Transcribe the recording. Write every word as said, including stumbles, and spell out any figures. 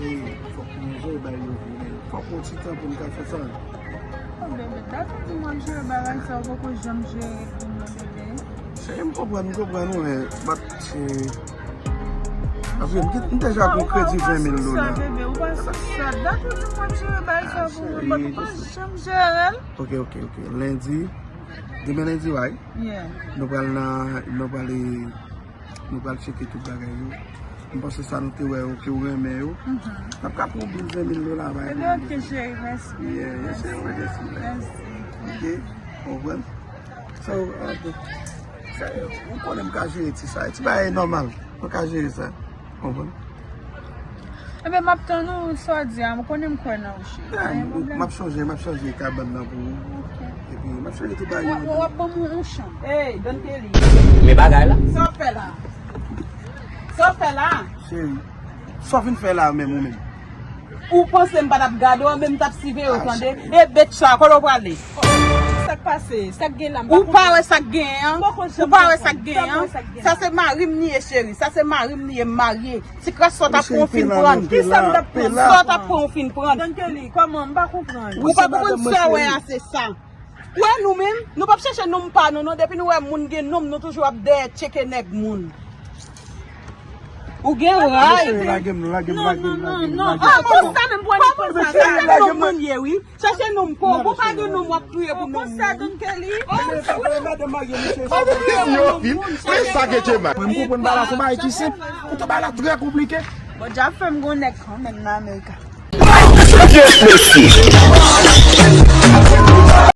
Fòk manje bay yo vini. Fòk yon ti tan pou n ka fè sa. Oh, bebe, dat ou di m w ap jere bagay sa, ou poko janm jere pou mwen, bebe. Cheri, m konprann, m konprann ou, men, but, cheri, anpil, m te, m te jwenn yon kredi ven mil dola. Bebe, ou pa sou sa. Dat ou di m w ap jere bagay sa pou mwen, but ou pa janm jere l. Ok, ok, ok. Lendi, demen lendi, right? Yeah. Nou pral nan, nou pral, nou pral tcheke tout bagay yo. M panse sa nou te wè yo, ke w renmen yo. N ap ka pran yon bil ven mil dola bay. Ebyen, ok, cheri, mèsi. Yeah, yeah, cheri, mèsi. Mèsi. Ok, konprann? So, uh, sa, ou konnen m ka jere ti sa. Ti bagay nòmal. Mwen ka jere sa. Konprann? Ebyen, m ap tann ou, sa w di a, m konnen m kwè nan ou, cheri. Pa gen pwoblèm. M ap chanje, m ap chanje kabann nan pou ou. Ok. Epi, m ap chanje tout bagay yo. W ap ban m yon chanm. Hey, Don Kelly. Men bagay la. Sa w fè la? Sa w fè la? Cheri, sa w vin fè la menm ou menm? Ou panse m pa t ap gade w, men m t ap siveye w, tande? E bèt sa, kote w prale? Sa k pase? Sa k gen la? Ou pa wè sa k genyen an? Ou pa wè sa k genyen an? Sa se mari m li ye, cheri. Sa se mari m li ye, m marye. Ti kras sa w t ap pran w fin pran. Kisa m t ap pran? Sa w t ap pran w fin pran. Don Kelly, kòman? M pa konprann. Ou pa konprann sa w wè a, se sa. Wè nou menm, nou p ap chèche nonm pa nou, non. Depi nou wè moun gen nonm, nou toujou ap dèyè tcheke nèg moun. Ou gen ray. Mesye, lage m, lage m, lage m, lage m, lage m. Ah, konsa menm pou nou konsa. Chèche nonm moun ye, wi. Chèche nonm pa w. Ou pa gen nonm w ap touye pou nonm. Konsa, Don Kelly. Madanm marye, mesye. Yo, men sa gen mal. Mwen, m konprann bagay la, se yon bagay ki senp. Poutan bagay la trè konplike. Bon, dja fè m gon nèg kanmenm nan Amerika. Mesye.